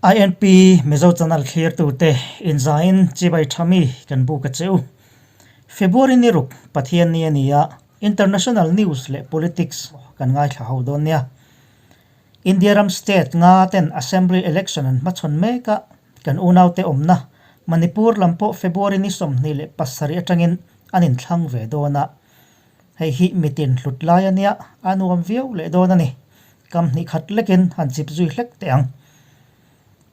INP Mizo Channel thlirtute inzain chibai tha mi kan buk a che u. February ni ruk Pathian ni a ni a, International News leh Politics kan ngaithla ho dawn nia. India ram state nga ten Assembly Election an hmachhawn mek a, kan unaute awmna Manipur lam pawh February ni 27 atangin an inthlang ve dawn a. Hei hi mitin hlut lai a nia, a nuam viau leh dawn a ni. Kam hnih khat lekin han chip zui hlek teh ang.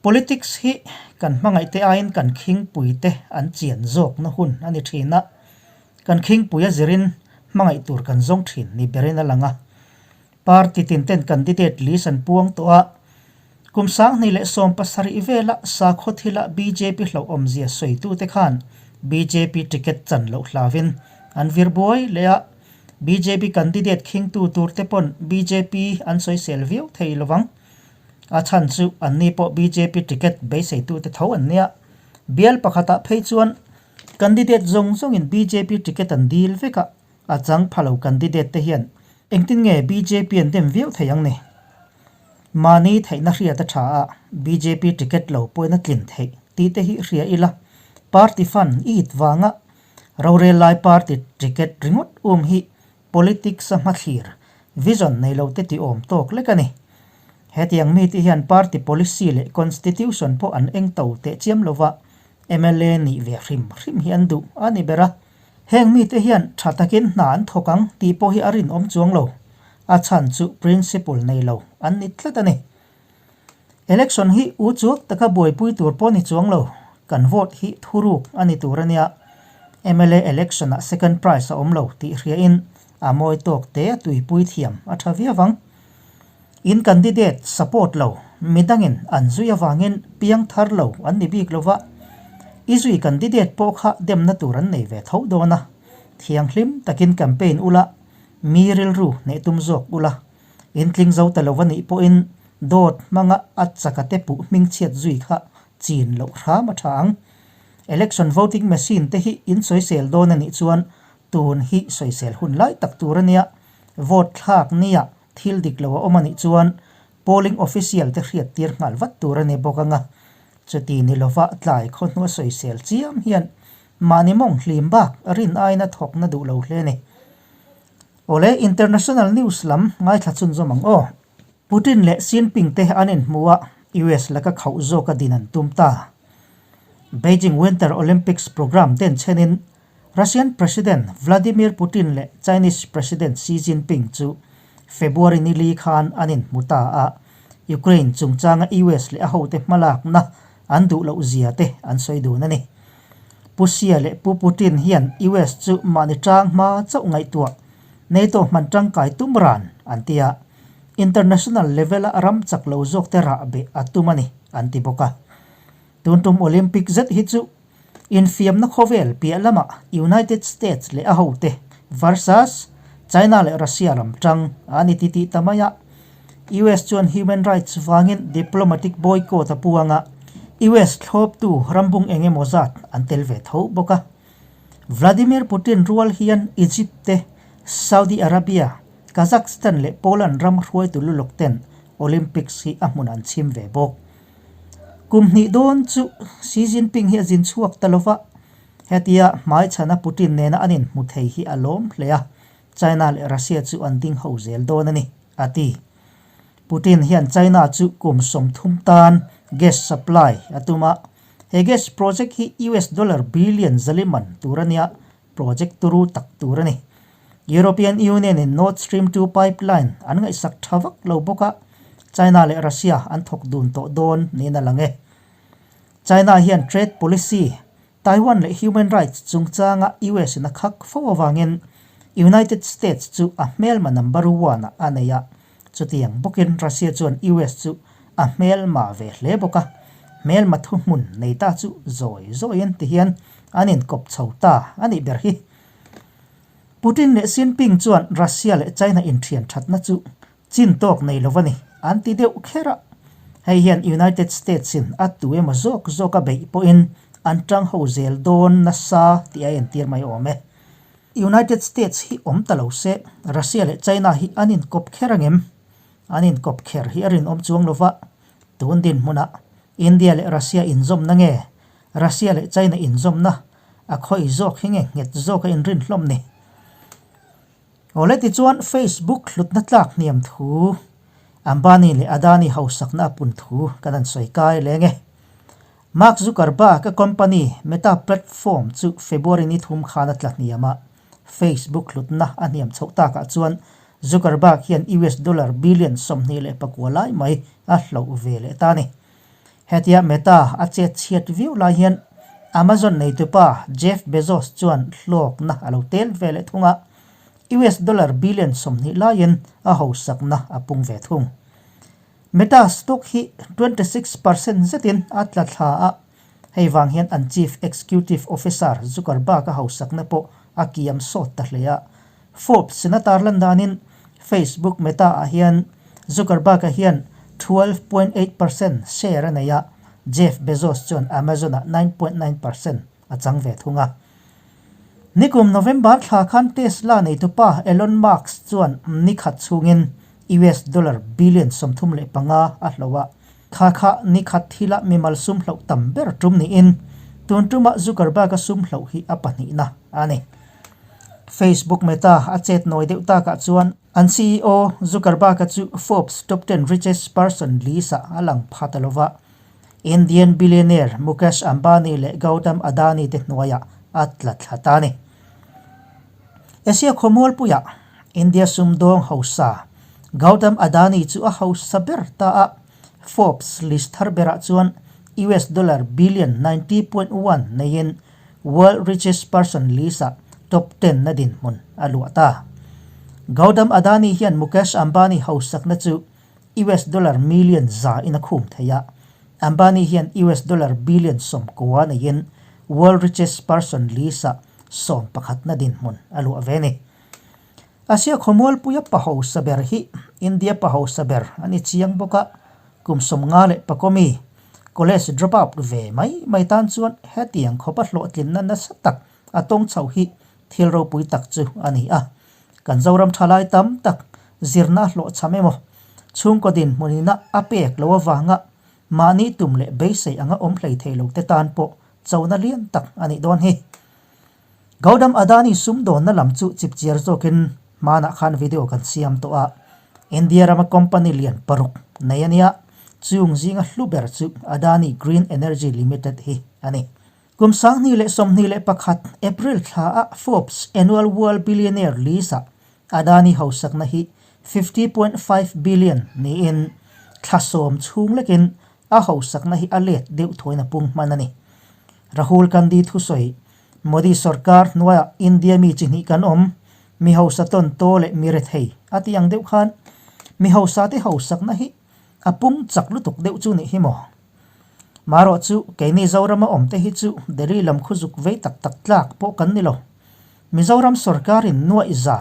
Politics hi kan hmangaihte aiin kan khingpuite an chian zawkna hun a ni thin a, kan khingpui a zirin hmangaih tur kan zawng thin ni berin a lang a. Party tin ten candidate list an puang tawh a, kum 2017 vela sakhaw thila bjp hlauhawmzia sawitute khan bjp ticket chan loh hlavin an vir buai leh a, bjp candidate khingtu turte pawn bjp an sawisel viau thei lovang. A chhan chu anni pawh bjp ticket beiseitute tho an nia. Bial pakhatah phei chuan candidate zawng zawngin bjp ticket an dil vek a, A chang pha lo candidate te hian engtin nge bjp an dem viau thei ang ni? Mahni theihna hriat a tha a, bjp ticket lo pawhin a tlin theih tih te hi hria ila, party fund i it vanga rorel lai party ticket ringawt um hi politics a hmathlir, vision nei lo te ti awm tawk lek a ni. Hetiang mite hian party policy leh constitution pawh an eng to teh chiam lova mla nih ve hrim hrim hi an duh a ni ber a. Heng mite hian tha takin hna an thawk ang tih pawh hi a rinawm chuang lo. A chhan chu principle nei lo an ni tlat a ni. Election hi u chuak taka buaipui tur pawh ni chuang lo. Kan vote hi thuruk a ni tur a nia. Mla election ah second prize a awm lo tih hriain a mawi tawk te a tuipui thiam a tha viau ang. In candidate support lo, midangin an zui avangin piang thar lo an ni bik lova, i zui candidate pawh kha demna tur an nei ve tho dawn a, thianghlim takin campaign ula, mi rilru hneh tum zawk ula, in tling zo ta lo a nih pawhin dawt hmanga a chaka te puh hmingchhiat zui kha chin loh hram a tha ang. Election voting machine te hi in sawisel dawn a nih chuan tun hi sawisel hun lai tak tur a nia, vote thlak nia Thil dik lo a awm a nih chuan polling official te hriat tir nghal vat tur a ni bawk ang a, chuti ni lova tlai khaw hnua sawisel chiam hian mahni mawng hlim bak rin aiin a thawkna duh lo hle a ni. Awle international news lam ngaithla chhunzawm ang aw. Putin leh Xi Jinping te an inhmu a, US laka khauh zawka din an tum ta. Beijing Winter Olympics programme den chhenin Russian President Vladimir Putin leh Chinese President Xi Jinping chu February ni li khan an inhmu ta a, Ukraine chungchanga US leh a hote hmalakna an duh loh zia te an sawi dun a ni. Pu Xi leh Pu Putin hian US chu mahni tang hma chauh ngaihtuah NATO hman tangkai tum ran an ti a, international level-a ram chak lo zawkte rah beh a tum a ni an ti bawk a. Tun tum Olympic zet hi chu Infiamna khawvel piah lamah United States leh a hote versus China leh Russia lam tang a ni ti tih ta mai a. US chuan human rights vangin diplomatic boycott a puang a, US thlawptu rambung eng emaw zat an tel ve tho bawk a. Vladimir Putin rual hian Egypt te, Saudi Arabia, Kazakhstan leh Poland ram hruaitu lulawk ten Olympics hi a hmun an chhim ve bawk. Kum hnih dawn chu Xi Jinping hi a zin chhuak ta lova, hetia hmaichhana Putin nena an inhmu thei hi a lawm hle a, China leh Russia chu an ding ho zel dawn a ni, a ti. Putin hian China chu kum 30 tan gas supply a tum a, he gas project hi US dollar billion zaliman tur a nia, project turu tak tur a ni. European Union in Nord Stream 2 pipeline an ngaihsak tha vak lo bawk a, China leh Russia an thawk dun tawh dawn niin a lang e. China hian trade policy, Taiwan leh human rights chungchanga US in a khak fo avangin United States chu a hmelma number one ah a nei a, chutiang bawkin Russia chuan US chu a hmelma ve hle bawk a, hmelma thuhmun nei ta chu zawi zawiin tihian an inkawp chho ta a nih ber hi. Putin leh Xi Jinping chuan Russia leh China inthian thatna chu chin tawk nei lo a ni an ti deuh kher a, hei hian United States in a tu emaw zawk zawk a beih pawhin an tang ho zel dawn nasa tih a entir mai awm e. United States hi awm ta lo se Russia leh China hi an inkawp kher angem? An inkawp kher hi a rinawm chuang lo va, tun dinhmunah. India leh Russia inzawmna nge Russia leh China inzawmna a khawi zawk hi nge nghet zawk a inrin hlawm ni? Awle tichuan Facebook hlutna tlak hniam thu, Ambani leh Adani hausakna a pun thu kan han sawi kai leng e. Mark Zuckerberg a company Meta platform chu February ni thum khan a tla hniam a, Facebook hlutna a hniam chhoh takah chuan Zuckerberg hian US dollar billion 24 lai mai a hloh ve leh ta a ni. Hetia Meta a chet chhiat viau lai hian Amazon neitupa Jeff Bezos chuan hlawkna a lo tel ve leh thung a, US dollar billion 20 laiin a hausakna a pung ve thung. Meta stock hi 26% zetin a tla thla a, hei vang hian an Chief Executive Officer Zuckerberg a hausakna pawh a kiam sawt ta hle a. Forbes in a tarlan danin Facebook Meta ah hian Zuckerberg-a hian 12.8% share a nei a, Jeff Bezos chuan Amazon ah 9.9% a chang ve thung a. Nikum November thla khan Tesla neitupa Elon Musk chuan ni khat chhungin US dollar billion 35 a hloh a, kha kha ni khat thila mimal sum hloh tam ber tum niin tun tuma Zuckerberg-a sum hloh hi a pahnihna a ni. Facebook Meta a chet nawi deuh takah chuan an CEO Zuckerberg-a chu Forbes Top Ten Richest Person list-ah a lang pha ta lova, Indian billionaire Mukesh Ambani leh Gautam Adani te hnuaiah a tla thla ta a ni. Asia khawmualpuiah India sumdawng hausa Gautam Adani chu a hausa ber ta a, Forbes list thar berah chuan US dollar billion 90.1 neiin World Richest Person list-ah top ten na dinhmun a luah ta. Gautam Adani hian Mukesh Ambani hausakna chu US dollar million za in a khum thei a, Ambani hian US dollar billion 90 neiin World Richest Person list-ah 11na dinhmun a luah ve a ni. Asia khawmualpuia pa hausa ber hi India pa hausa ber a ni chiang bawk a, kum 54 mi college drop out ve mai mai tan chuan hetiang khawpa hlawhtlinna nasa tak a tawng chho hi thil ropui tak chu a ni a. Kan Zoram thalai tam tak zirna a hlawhchham emaw, chhungkaw dinhmunina a pek lo avanga mahni tum leh beisei anga awm hlei thei lo te tan pawh chona lian tak a nih dawn hi. Gautam Adani sumdawnna lam chu chipchiar zawkin hmanah khan video kan siam tawh a, India rama company lian paruk nei a nia, chung zinga hlu ber chu Adani Green Energy Limited hi a ni. Kum 2021 April thla a Forbes Annual World Billionaire list-ah Adani hausakna hi 50.5 billion niin thla sawm chhung lekin a hausakna hi a let deuh thuain a pung hman a ni. Rahul Gandhi thusawi, Modi sorkar hnuaiah India mi chi hnih kan awm, mi hausa tawn taw leh mi rethei a tih ang deuh khan mi hausa te hausakna hi a pung chak lutuk deuh chu nih hi maw? Marawh chu keini Zorama awm te hi chu Delhi lam khu zuk vei tak tak tlak pawh kan ni lo. Mizoram sorkarin nuaih za,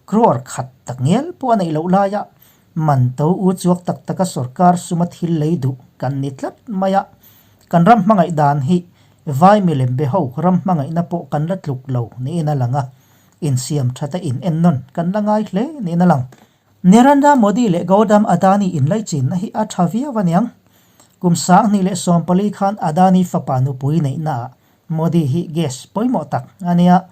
crore khat tak ngial pawh a neih loh laia Man to u chuak tak taka sorkar suma thil lei duh kan ni tlat mai a, kan ram hmangaih dan hi vai milem be ho ram hmangaihna pawh kan la tluk lo niin a lang a, insiam that a in ennawn kan la ngai hle niin a lang. Narendra Modi leh Gautam Adani inlaichinna hi a tha viau aniang. Kum 2014 khan Adani fapa nupui neihnaah Modi hi guest pawimawh tak a nia,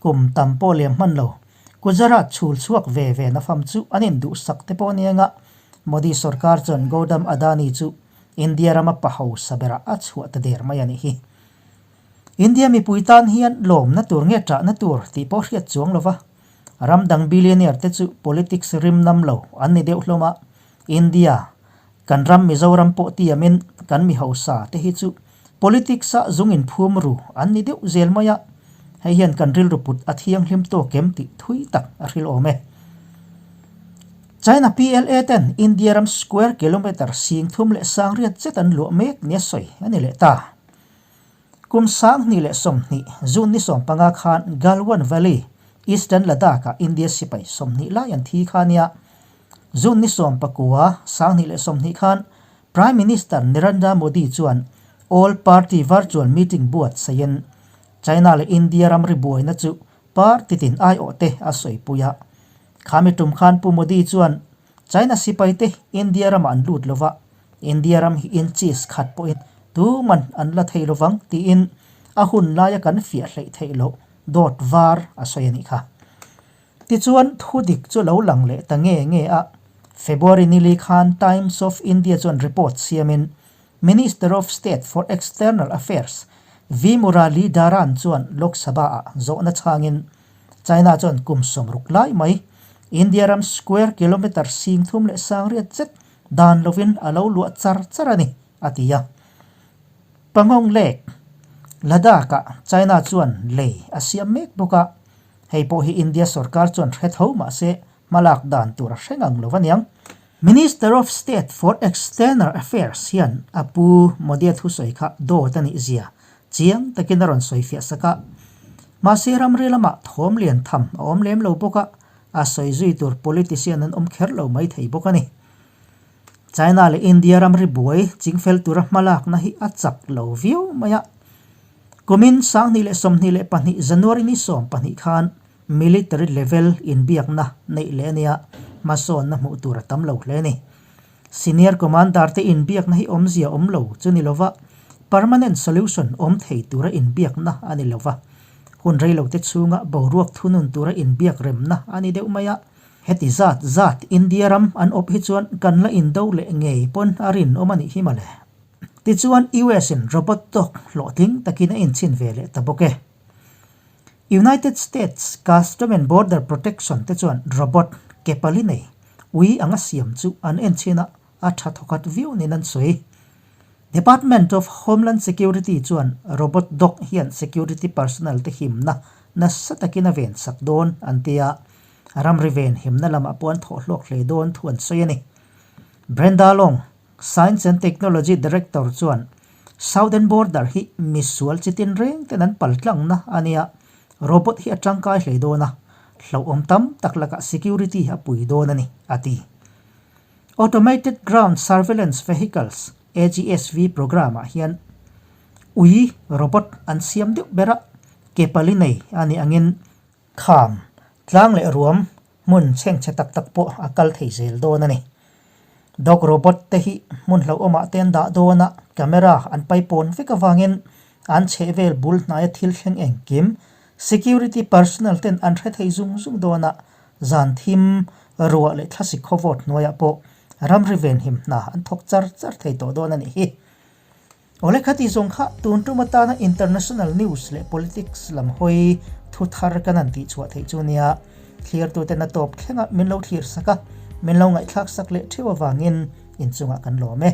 kum tam pawh liam hman lo. Gujarat chhul chhuak ve ve na fam chu an induhsak te pawh aniang a, Modi sorkar chuan Gautam Adani chu India rama pa hausa berah a chhuah ta der mai a nih hi. India mipui tan hian lawmna tur nge ṭahna tur tih pawh hriat chuang lo va, ram dang billionaire te chu politics rim nam lo an ni deuh hlawm a, India Kan ram Mizoram pawh tiamin kan mi hausa te hi chu politics ah zung in phum ru an ni deuh zel mai a, hei hian kan rilru put a thianghlim tawk em tih thui tak a hril awm e. China PLA ten India ram square kilometre 3800 zet an luah mek nia sawi a ni leh ta. Kum 2020 June ni 15 khan Galwan Valley, Eastern Ladakh ah India sipai 20 lai an thi kha nia. June ni 19, 2020 khan Prime Minister Narendra Modi chuan All Party Virtual Meeting buatsaihin China leh India ramri buaina chu party tin aiawh te a sawipui a. Khami tum khan Pu Modi chuan China sipai te India ramah an lut lova, India ram hi inches khat pawhin tuman an la thei lovang tiin a hun laia kan fiah hleih theih loh dawt var a sawi a nih kha. Tichuan thu dik chu lo lang leh ta nge nge a, February nili khan Times of India chuan report siamin Minister of State for External Affairs V Muralidharan chuan Lok Sabha-ah zawhna chhangin China chuan kum 60 lai mai India ram square kilometre 38,000 zet dan lovin a lo luah char char a ni, a ti a. Pangong Lake, Ladakh-ah China chuan lei a siam mek bawk a, hei pawh hi India sorkar chuan hre tho mahse hmalak dan tur a hre ngang lo aniang. Minister of State for External Affairs hian a pu Modi-a thusawi kha dawt a nih zia chiang takin a rawn sawi fiah sak a. Mahse ramri lamah thawm lian tham a awm lem lo bawk a, a sawi zui tur politician an awm kher lo mai thei bawk a ni. China leh India ramri buai chingfel tura hmalakna hi a chak lo viau mai a. Kumin 2022 January ni 12 khan Military level inbiakna neih leh a nia, hmasawnna hmuh tur a tam lo hle a ni. Senior Commander te inbiakna hi awmzia awm lo chu ni lova, permanent solution awm thei tura inbiakna a ni lova, hun reilote chhunga boruak thunun tura inbiak remna a ni deuh mai a. Heti zat zat India ram an awp hi chuan kan la indo leh ngei pawn a rinawm a nih hi mawle. Tichuan US in robot dog hlawhtling takin a inchhin ve leh ta bawk e. United States Custom and Border Protection te chuan robot ke pali nei ui anga siam chu an en chhin a, a tha thawkhat viau niin an sawi. Department of Homeland Security chuan robot dog hian security personnel te himna nasa takin a ven sak dawn an ti a, ramri ven himna lamah pawh an thawh hlawk hle dawn thu an sawi a ni. Brenda Long, Science and Technology Director chuan Southern Border hi misual chi tin reng ten an pal tlangna a nia, robot hi a tangkai hle dawn a, hlauhawm tam tak lakah security a pui dawn a ni, a ti. Automated Ground Surveillance Vehicles, AGSV, programme ah hian ui robot an siam deuh ber a, ke pali nei a nih angin Kham, tlang leh ruam, hmun chhengchhe tak tak pawh a kal thei zel dawn a ni. Dog robot te hi hmun hlauhawmah te an dah dawn a, camera an paipawn vek avangin an chhehvel bul hnaia thil thleng engkim security personnel ten an hre thei zung zung dawn a, zan thim, ruah leh thlasik khawvawt hnuaiah pawh ramri venhim hna an thawk char char thei tawh dawn a nih hi. Awle khati zawng kha tun tum atana international news leh politics lam hawi thu thar kan han tih chhuah theih chu nia. Thlirtuten a tawp thlenga min lo thlir sak a, min lo ngaihthlak sak leh theuh avangin inchungah kan lawm e.